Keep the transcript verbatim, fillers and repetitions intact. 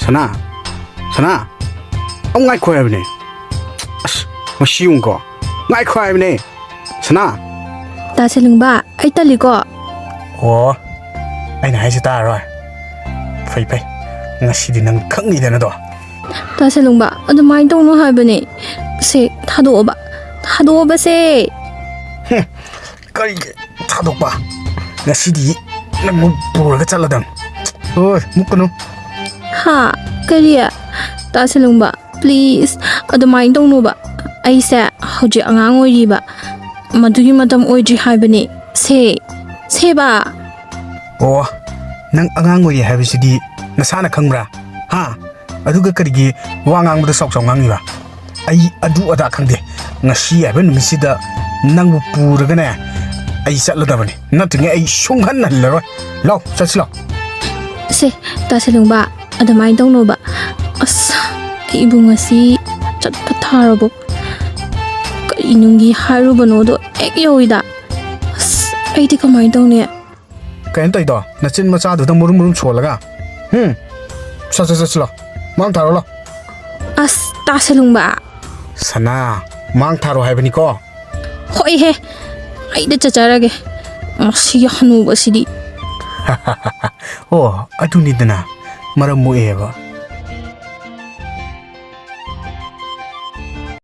ꯁꯅꯥ, ꯁꯅꯥ, ꯑꯃꯨꯛ ꯉꯥꯏꯈꯣ ꯍꯥꯏꯕꯅꯦ꯫ ꯑꯁ, ꯃꯁꯤ ꯌꯦꯡꯉꯨꯀꯣ, ꯉꯥꯏꯈꯣ ꯍꯥꯏꯕꯅꯦ꯫ ꯁꯅꯥ꯫ ꯇꯥ ꯁꯦꯂꯨꯡꯕ, ꯑꯩ ꯇꯜꯂꯤꯀꯣ꯫ ꯑꯣ, ꯑꯩꯅ ꯍꯥꯏꯁꯦ ꯇꯥꯔꯔꯣꯏ꯫ ꯐꯩ, ꯐꯩ, ꯉꯁꯤꯗꯤ ꯅꯪ ꯈꯪꯉꯤꯗꯅꯗꯣ꯫ ꯇꯥ ꯁꯦꯂꯨꯡꯕ, ꯑꯗꯨꯃꯥꯏꯅ ꯇꯧꯅꯨ ꯍꯥꯏꯕꯅꯦ꯫ ꯁꯦ, ꯊꯥꯗꯣꯛꯑꯣꯕ, ꯊꯥꯗꯣꯛꯑꯣꯕꯁꯦ꯫ ꯍꯨꯝ, ꯀꯔꯤꯒꯤ ꯊꯥꯗꯣꯛꯄ? ꯉꯁꯤꯗꯤ ꯅꯪ ꯃꯨꯛ ꯄꯨꯔꯒ ꯆꯠꯂꯗꯝ꯫ ꯍꯣꯏ, ꯃꯨꯛꯀꯅꯨ꯫ ꯍꯥ? ꯀꯔꯤ? ꯇꯥ ꯁꯦꯂꯨꯡꯕ, please, ꯑꯗꯨꯃꯥꯏꯅ ꯇꯧꯅꯨꯕ꯫ ꯑꯩꯁꯦ ꯍꯧꯖꯤꯛ ꯑꯉꯥꯡ ꯑꯣꯏꯔꯤꯕ, ꯃꯗꯨꯒꯤ ꯃꯇꯝ ꯑꯣꯏꯗ꯭ꯔꯤ ꯍꯥꯏꯕꯅꯦ꯫ ꯁꯦ, ꯁꯦꯕꯥ꯫ ꯑꯣ, ꯅꯪ ꯑꯉꯥꯡ ꯑꯣꯏꯔꯤ ꯍꯥꯏꯕꯁꯤꯗꯤ ꯅꯁꯥꯅ ꯈꯪꯕ꯭ꯔꯥ? ꯍꯥ? ꯑꯗꯨꯒ ꯀꯔꯤꯒꯤ ꯋꯥ ꯉꯥꯡꯕꯗ ꯆꯥꯎ ꯆꯥꯎ ꯉꯥꯡꯉꯤꯕ? ꯑꯩ ꯑꯗꯨ ꯑꯗꯥ ꯈꯪꯗꯦ꯫ ꯉꯁꯤ ꯍꯥꯏꯕ ꯅꯨꯃꯤꯠꯁꯤꯗ ꯅꯪꯕꯨ ꯄꯨꯔꯒꯅꯦ, ꯑꯩ ꯆꯠꯂꯗꯕꯅꯤ꯫ ꯅꯠꯇ꯭ꯔꯤꯉꯩ ꯑꯩ ꯁꯨꯡꯍꯟ ꯍꯜꯂꯔꯣꯏ꯫ ꯂꯥꯎ, ꯆꯠꯁꯤ ꯂꯥꯎ꯫ ꯁꯦ, ꯇꯥ ꯁꯦꯂꯨꯡꯕ, ꯑꯗꯨꯃꯥꯏꯅ ꯇꯧꯅꯣꯕ꯫ ꯑꯁ, ꯑꯩꯕꯨ ꯉꯁꯤ ꯆꯠꯄ ꯊꯥꯔꯕꯣ? ꯀꯔꯤ ꯅꯨꯡꯒꯤ ꯍꯥꯏꯔꯨꯕꯅꯣꯗꯣ ꯍꯦꯛ ꯌꯧꯏꯗ꯫ ꯑꯁ, ꯑꯩꯗꯤ ꯀꯃꯥꯏꯅ ꯇꯧꯅꯤ? ꯀꯩꯅꯣ ꯇꯧꯔꯤꯗꯣ? ꯅꯆꯤꯟ ꯃꯆꯥꯗꯨꯗ ꯃꯨꯔꯨꯝ ꯃꯨꯔꯨꯝ ꯁꯣꯜꯂꯒ? ꯍꯨꯝ? ꯁꯠ, ꯁꯠ, ꯆꯠꯁꯤꯂꯣ꯫ ꯃꯥꯡ ꯊꯥꯔꯣꯂꯣ꯫ ꯑꯁ, ꯇꯥ ꯁꯦꯂꯨꯡꯕ꯫ ꯁꯅꯥ, ꯃꯥꯡ ꯊꯥꯔꯣ ꯍꯥꯏꯕꯅꯤꯀꯣ꯫ ꯍꯣꯏꯍꯦ, ꯑꯩꯗ ꯆꯠꯆꯔꯒꯦ꯫ ꯃꯁꯤꯒꯤ ꯍꯅꯨꯕꯁꯤꯗꯤ꯫ ꯑꯣ, ꯑꯗꯨꯅꯤꯗꯅ, ꯃꯔꯝ ꯃꯣꯛꯑꯦꯕ꯫